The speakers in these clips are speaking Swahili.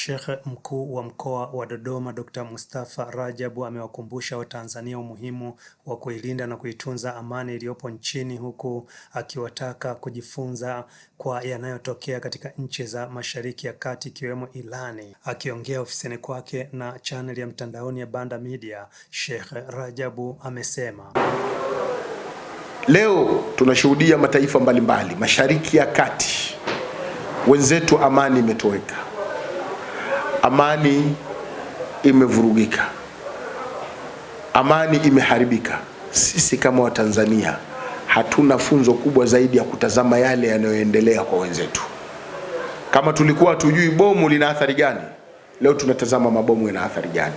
Sheikh Mkuu wa Mkoa wa Dodoma Dr. Mustafa Rajab amewakumbusha Watanzania umuhimu wa kuilinda na kuitunza amani iliyopo nchini huku akiwataka kujifunza kwa yanayotokea katika nchi za Mashariki ya Kati ikiwemo Irani. Akiongea ofisini kwake na chaneli ya mtandaoni ya Banda Media, Sheikh Rajabu amesema leo tunashuhudia mataifa mbalimbali Mashariki ya Kati, wenzetu amani imetoweka, amani imevurugika, amani imeharibika. Sisi kama Watanzania hatuna funzo kubwa zaidi ya kutazama yale yanayoendelea kwa wenzetu. Kama tulikuwa hatujui bomu lina athari gani, leo tunatazama mabomu yana athari gani.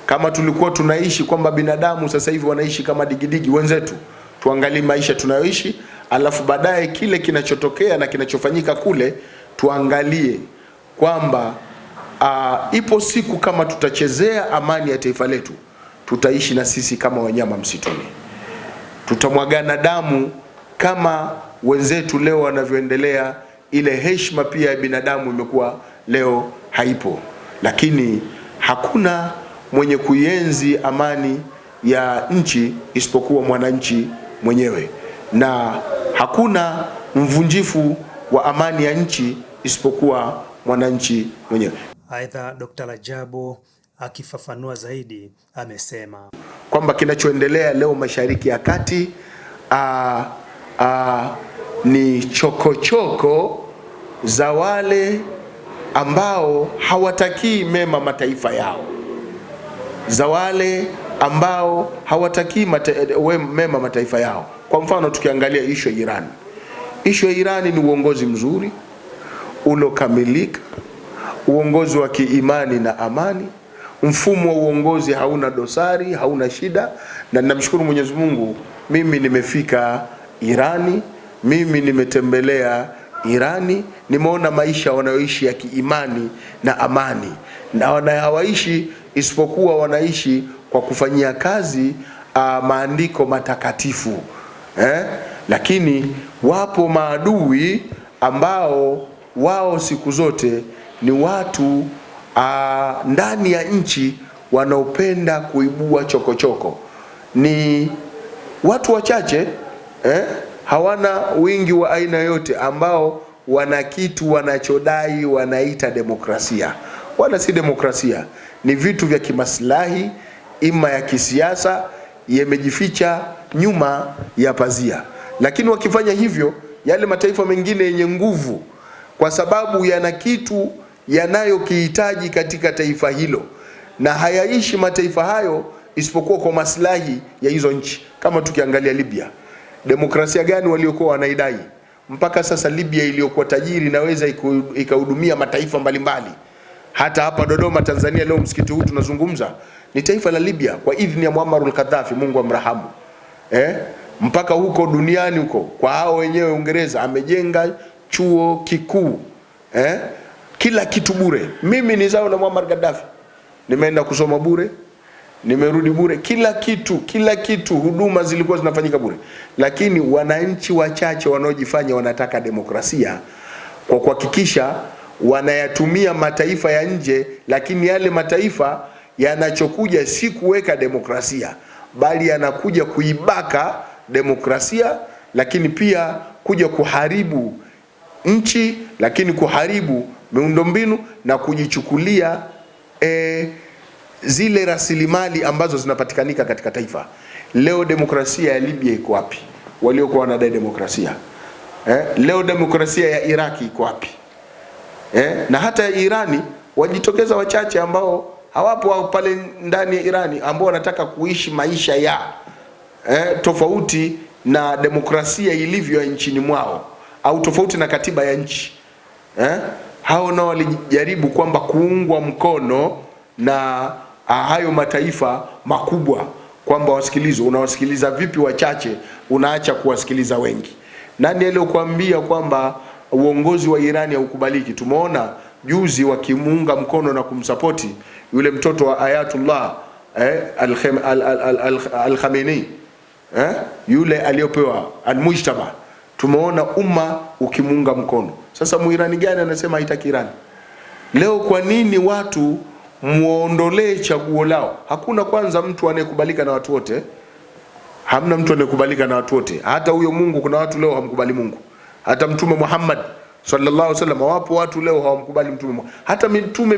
Kama tulikuwa tunaishi kwamba binadamu sasa hivi wanaishi kama digidigi, wenzetu tuangalie maisha tunayoishi, alafu baadaye kile kinachotokea na kinachofanyika kule tuangalie kwamba ipo siku kama tutachezea amani ya taifa letu, tutaishi na sisi kama wanyama msituni, tutamwagana damu kama wenzetu leo wanavyoendelea. Ile heshima pia ya binadamu imekuwa leo haipo, lakini hakuna mwenye kuienzi amani ya nchi isipokuwa mwananchi mwenyewe, na hakuna mvunjifu wa amani ya nchi isipokuwa mwananchi mwenyewe. Aidha, Dr. Rajabu akifafanua zaidi amesema kwamba kinachoendelea leo Mashariki ya Kati ni chokochoko choko za wale ambao hawatakii mema mataifa yao, za wale ambao hawatakii mema mataifa yao. Kwa mfano tukiangalia ishu ya Irani, ishu ya Irani ni uongozi mzuri ulokamilika, uongozi wa kiimani na amani, mfumo wa uongozi hauna dosari, hauna shida, na ninamshukuru Mwenyezi Mungu, mimi nimefika Irani, mimi nimetembelea Irani, nimeona maisha wanayoishi ya kiimani na amani, na hawaishi isipokuwa wanaishi kwa kufanyia kazi maandiko matakatifu eh? Lakini wapo maadui ambao wao siku zote ni watu ndani ya nchi wanaopenda kuibua chokochoko choko. Ni watu wachache hawana wingi wa aina yote, ambao wana kitu wanachodai wanaita demokrasia. Wala si demokrasia, ni vitu vya kimaslahi, ima ya kisiasa, yamejificha nyuma ya pazia. Lakini wakifanya hivyo, yale mataifa mengine yenye nguvu, kwa sababu yana kitu yanayokihitaji katika taifa hilo, na hayaishi mataifa hayo isipokuwa kwa maslahi ya hizo nchi. Kama tukiangalia Libya, demokrasia gani waliokuwa wanaidai? Mpaka sasa Libya iliyokuwa tajiri inaweza ikahudumia mataifa mbalimbali. Hata hapa Dodoma Tanzania leo msikiti huu tunazungumza ni taifa la Libya kwa idhini ya Muammar al-Gaddafi, Mungu amrahamu. Mpaka huko duniani huko kwa hao wenyewe Uingereza amejenga chuo kikuu kila kitu bure. Mimi ni zao la Muammar Gaddafi, nimeenda kusoma bure, nimerudi bure, kila kitu, kila kitu, huduma zilikuwa zinafanyika bure. Lakini wananchi wachache wanaojifanya wanataka demokrasia kwa kuhakikisha wanayatumia mataifa ya nje, lakini yale mataifa yanachokuja si kuweka demokrasia, bali yanakuja kuibaka demokrasia, lakini pia kuja kuharibu nchi, lakini kuharibu miundombinu na kujichukulia zile rasilimali ambazo zinapatikanika katika taifa. Leo demokrasia ya Libya iko wapi? Waliokuwa wanadai demokrasia leo demokrasia ya Iraki iko wapi? Na hata Irani wajitokeza wachache ambao hawapo pale ndani ya Irani ambao wanataka kuishi maisha ya tofauti na demokrasia ilivyo ya nchini mwao au tofauti na katiba ya nchi. Hao nao walijaribu kwamba kuungwa mkono na hayo mataifa makubwa kwamba wasikilizwe. Unawasikiliza vipi wachache, unaacha kuwasikiliza wengi? Nani aliyokuambia kwamba uongozi wa Irani haukubaliki? Tumeona juzi wakimuunga mkono na kumsapoti yule mtoto wa Ayatullah Al-Khamenei yule aliyopewa Al-Mujtaba. Tumeona umma ukimuunga mkono. Sasa Muirani gani anasema haitaki Irani? Leo kwa nini watu muondolee chaguo lao? Hakuna kwanza mtu anayekubalika na watu wote. Hamna mtu anayekubalika na watu wote. Hata huyo Mungu, kuna watu leo hawamkubali Mungu. Hata Mtume Muhammad sallallahu alaihi wasallam, wapo watu leo hawamkubali Mtume Muhammad. Hata mitume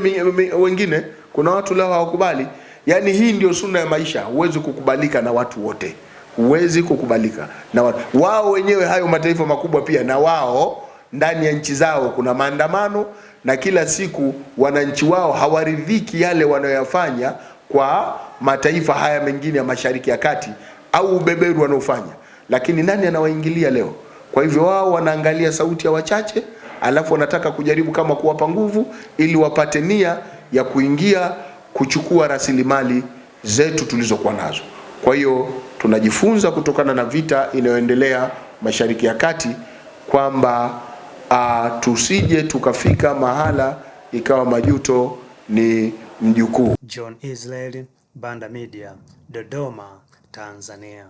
wengine kuna watu leo hawakubali. Yaani hii ndio sunna ya maisha, huwezi kukubalika na watu wote, huwezi kukubalika na watu wao wenyewe. Hayo mataifa makubwa pia na wao ndani ya nchi zao kuna maandamano, na kila siku wananchi wao hawaridhiki yale wanayoyafanya kwa mataifa haya mengine ya Mashariki ya Kati au ubeberu wanaofanya, lakini nani anawaingilia leo? Kwa hivyo wao wanaangalia sauti ya wachache, alafu wanataka kujaribu kama kuwapa nguvu ili wapate nia ya kuingia kuchukua rasilimali zetu tulizokuwa nazo. Kwa hiyo tunajifunza kutokana na vita inayoendelea Mashariki ya Kati kwamba tusije tukafika mahala ikawa majuto ni mjukuu. John Israel, Banda Media, Dodoma, Tanzania.